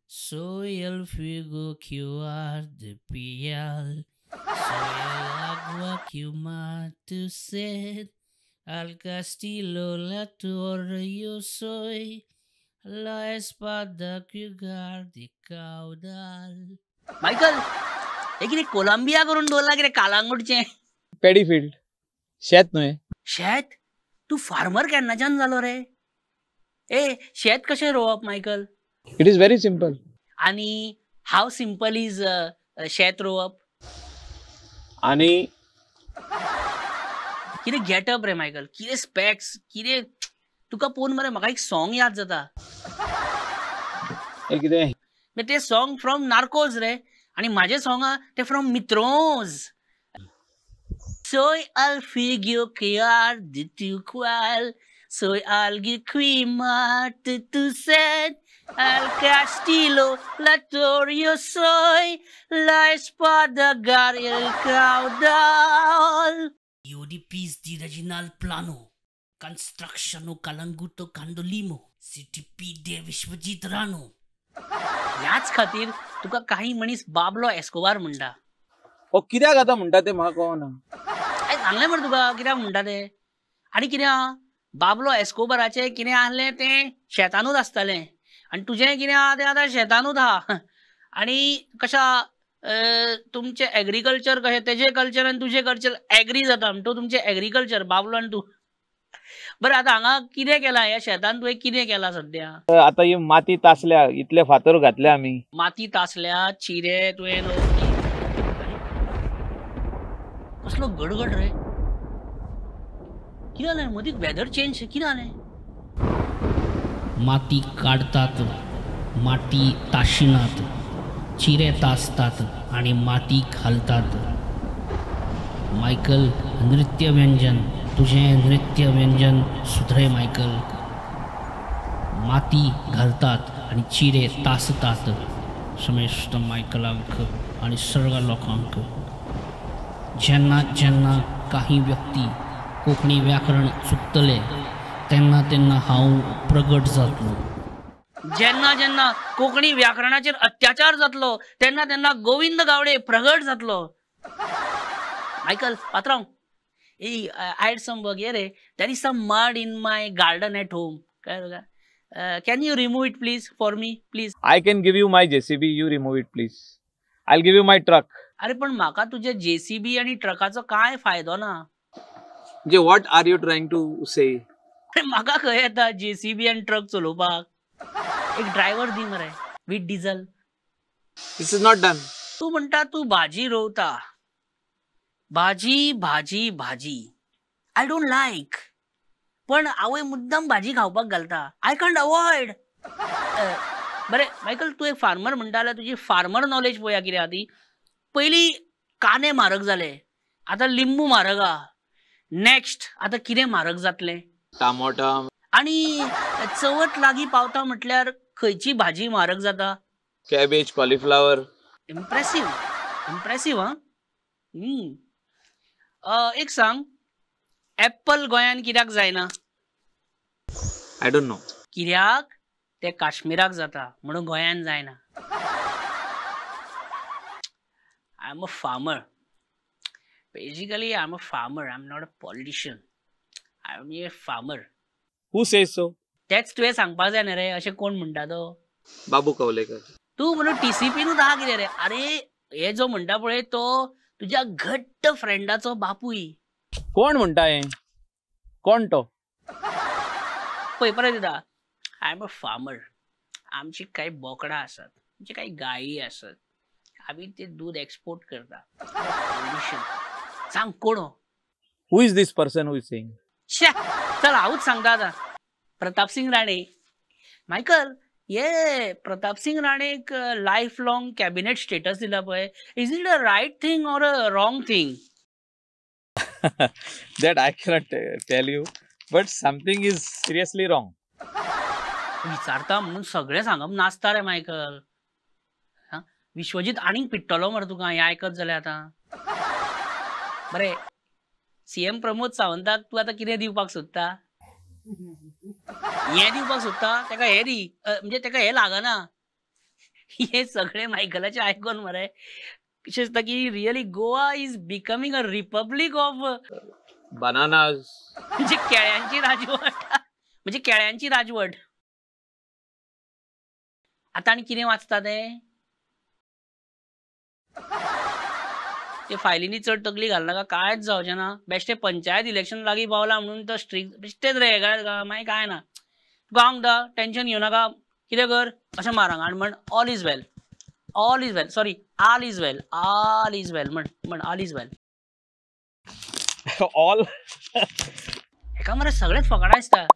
Soy el fuego que arde piel, soy el agua que mata tu sed, al castillo la torre yo soy, la espada que guarde caudal. Michael, हे कितें Colombia करून दवरला कितें कालांगुटचें? पेडी field, शेत न्हय. शेत? तूं फार्मर केन्नाच्यान जालो रे? ए, शेत कशें रोवप Michael? It is very simple. आनी हाव सिंपल is शेत रोवप? आनी कितें गेटअप रे मायकल, कितें स्पॅक्स, कितें तुका पळोवन मरे म्हाका एक सॉंग याद जाता. कितें? तें सॉंग फ्रॉम नार्कोज रे, आनी म्हाजें सॉंग आहा तें from मित्रोज. Soy el fuego que arde tu cual, soy alguien que mata tu sed, al castillo la torre yo soy, la espada guarda el caudal. Io dipinsi Reginald Plano, Constructiono Calanguto Candolimo, CTP de Vishwajit Rano. ह्याच खातीर तुका काही मनीस Bablo Escobar म्हणटा. हो कित्याक आतां म्हणटा तें म्हाका कळना. सांगलें मरे तुका कित्याक म्हणटा तें. आनी कितें आहा, बाबलो एस्कोबाराचें कितें आहलें तें शेतानूच आसतालें, आनी तुजें कितें आहा तें आतां शेतानूच आहा. आनी कशें तुमचें एग्रीकल्चर कशें, तेजें कल्चर आनी तुजें कल्चर एग्री जाता म्हणटकूच तुमचें एग्रीकल्चर बाबलो आनी तूं. बरें, आतां हांगा कितें केलां ह्या शेतान तुवें कितें केलां सद्या? आतां ही माती तासल्या, इतले फातर घातले आमी. माती तासल्या, चिरे तुवें, कसलो गडगड रे, कितें जालें मदीं वेदर चेंज, कितें जालें? माती काडटात, माती ताशिनात, चिरे तासतात आनी माती घालतात. मायकल, नृत्य व्यंजन तुजें, नृत्य व्यंजन सुधरे मायकल. माती घालतात आनी चिरे तासतात. समेस्त मायकलांक आनी सर्व लोकांक. जेन्ना जेन्ना काही व्यक्ती कोंकणी व्याकरण चुकतले तेन्ना तेन्ना हांव प्रगट जातलो. जेन्ना जेन्ना कोंकणी व्याकरणाचेर अत्याचार जातलो तेन्ना तेन्ना गोविंद गावडे प्रगट जातलो. मायकल पात्रांव, ए I had some work रे, there is some mud in my garden at home. Can you remove it please for me please? I can give you my JCB, you remove it please. I will give you my truck. अरे पण म्हाका तुझ्या JCB आनी ट्रकाचो काय फायदो ना. म्हणजे what are you trying to say? अरे म्हाका खंय येता जेसीबी आनी ट्रक चलोवपाक? एक ड्रायव्हर दी मरे with diesel. This is not done. तूं म्हणटा तूं भाजी रोवता, भाजी भाजी भाजी. I don't like, पण आवय मुद्दम भाजी खावपाक घालता. I can't avoid. बरें मायकल, तूं एक फार्मर म्हणटा जाल्यार तुजी फार्मर नॉलेज पळोवया कितें आहा ती. पयलीं कांदे म्हारग जाले, आतां लिंबू म्हारग आहा, नेक्स्ट आतां कितें म्हारग जातलें? टामोटा. आनी चवथ लागीं पावता म्हटल्यार खंयची भाजी म्हारग जाता? Cabbage, cauliflower. Impressive, impressive. हा, एक सांग, एप्पल गोंयान कित्याक जायना? I don't know. कित्याक? ते काश्मीराक जाता म्हणून गोंयान जायना. I am a farmer. Basically I am a farmer, I am not a politician, I am a farmer. Who says so? तेच तुवें सांगपाक जायना रे, अशें कोण म्हणटा तो? बाबू कवलेकर. तूं म्हणून टीसीपीनूच आहा कितें रे? अरे हे जो म्हणटा पळय तो तुज्या घट्ट फ्रेंडाचो बापूय. कोण म्हणटा हें? कोण तो? पळय परत येता. I am a farmer. आमची कांय बोकडां आसात, आमची कांय गायी आसात, आमी ते दूद एक्सपोर्ट करता. सांग कोण? Who is this person who is saying? शे, चल हांवूच सांगता आतां. प्रतापसिंग राणे. मायकल, हे प्रतापसिंग राणेक लायफ लॉंग कॅबिनेट स्टेटस दिला पळय, is it a right thing or a wrong thing? That I cannot tell you, but something is seriously wrong. विचारता म्हणून सगळें सांगप नासता रे मायकल. विश्वजीत आनीक पिडटलो मरे तुका हें आयकत जाल्यार आतां. बरें सीएम प्रमोद सावंताक तूं आतां कितें दिवपाक सोदता? हें दिवपाक सोदता ताका, हें दी, म्हणजे ताका हें लागना. हे सगळें मायकलाचें आयकोन मरे कशें दिसता की really Goa is becoming a republic of bananas. म्हणजे केळ्यांची राजवट, म्हणजे केळ्यांची राजवट. आतां आनी कितें वाचता तें? ते फायलींनी चड तकली घालनाका, कांयच जावचें ना. बेश्टें पंचायत इलेक्शन लागीं पावलां म्हणून तो स्ट्रीक बेश्टेच रे, मागीर कांय ना. तुका हांव म्हणटा टेंशन घेवं नाका, कितें कर अशें मार हांगा आनी म्हण all is well, all is well, sorry all is well, all is well म्हण, म्हण ऑल is well. All हेका मरे सगळेच फकाणां दिसता.